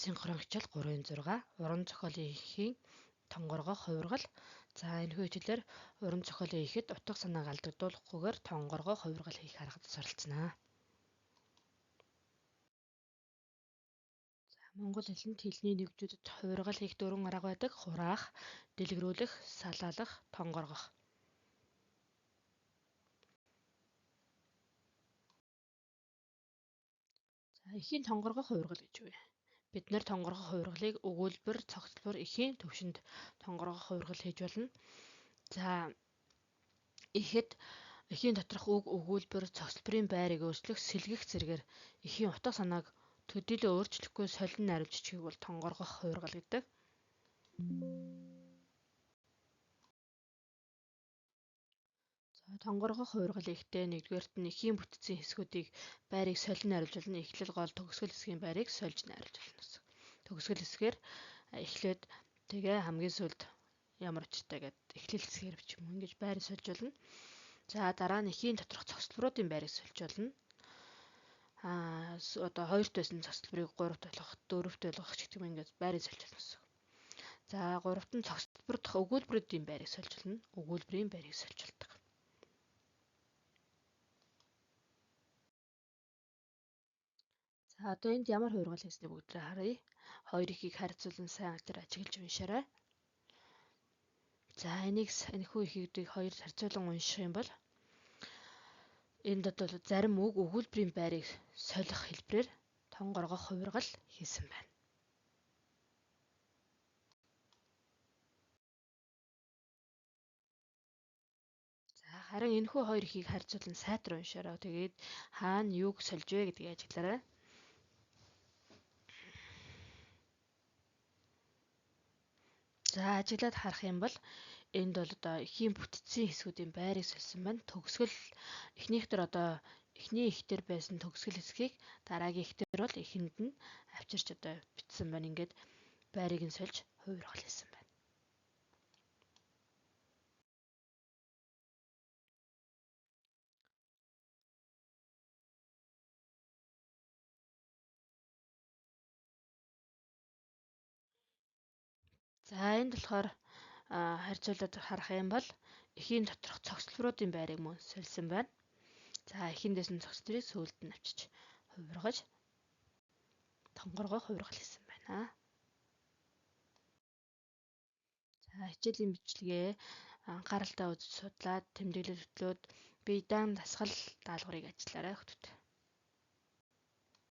Синхрон хичээл 3.6 уран зохиолын эхийн тонгоргох хувиргал. За энэхүү хичээлээр уран зохиолын ихэд утга санааг алдагдуулахгүйгээр тонгоргох хувиргал хийх аргад суралцнаа. За монгол хэлэнд хэлний нэгжүүдэд хувиргал хийх дөрвөн арга байдаг: хураах, дэлгэрүүлэх, салаалах, тонгоргох. За эхийн тонгоргох хувиргал гэж юу вэ? Бид нэр тонгоргох хувиргалыг өгүүлбэр, цогцлбор, эхийн төвшөнд тонгоргох хувиргал хийж болно. За ихэд эхийн доторх үг, өгүүлбэр, цогцлборын байрыг өөрчлөх, сэлгэх зэрэгээр эхийн утга санааг төдийлөн өөрчлөхгүй солин найруулж бичихийг бол тонгоргох хувиргал гэдэг. За тонгоргох хувиргал ихтэй нэгдүгээрт нь эхийн бүтцийн хэсгүүдийг байрыг солин найруулж болно. Эхлэл, гол, төгсгөл хэсгийн байрыг сольж найруулж болно гэсэн. Төгсгөл хэсгээр эхлээд тэгээ хамгийн сүүлд ямар учиртай гэдэг эхлэл хэсгээр бичих юм ингэж байрыг сольж болно. За дараа нь эхийн доторх цогцлборуудын байрыг сольж болно. Одоо хоёрт байсан цогцлборыг гуравт болгох, дөрөвт болгох ч гэх юм ингэж байрыг сольж болно гэсэн. За гуравт нь цогцлбор дахь өгүүлбэрүүдийн байрыг сольж болно. Өгүүлбэрийн байрыг сольж болдог. За одоо энд ямар хувиргал хийснийг бүгдээ харъя. Хоёр ихийг харьцуулан сайн тэр ажиглаж уншаарай. За энийг энэхүү ихүүдийг хоёр харьцуулан унших юм бол энд одоо зарим үг өгүүлбэрийн байрыг солих хэлбэрээр тонгоргох хувиргал хийсэн байна. За харин энэхүү хоёр ихийг харьцуулан сайтар уншаарай. Тэгээд хаана юуг сольж вэ гэдгийг ажиглаарай. За ажиглаад харах юм бол энд бол одоо эхийн бүтцийн хэсгүүдийн байрыг сольсон байна. Төгсгөл эхнийх дээр одоо эхний их дээр байсан төгсгөл хэсгийг дараагийн их дээр бол эхэнд нь авчирч одоо бичсэн байна. Ингээд байрыг нь сольж хувиргал хийсэн байна. За энд болохоор харьцуулаад харах юм бол эхийн доторх цогцлборуудын байрыг мөн сольсон байна. За эхэндээс нь цогцлборыг сүүлд нь авчиж хувиргаж тонгоргоо хувиргал хийсэн байна. За хичээлийн бичлэгээ анхааралтай үзэж судлаад тэмдэглэл хөтлөөд бие даан дасгал даалгаврыг ажиллаарай хүмүүст.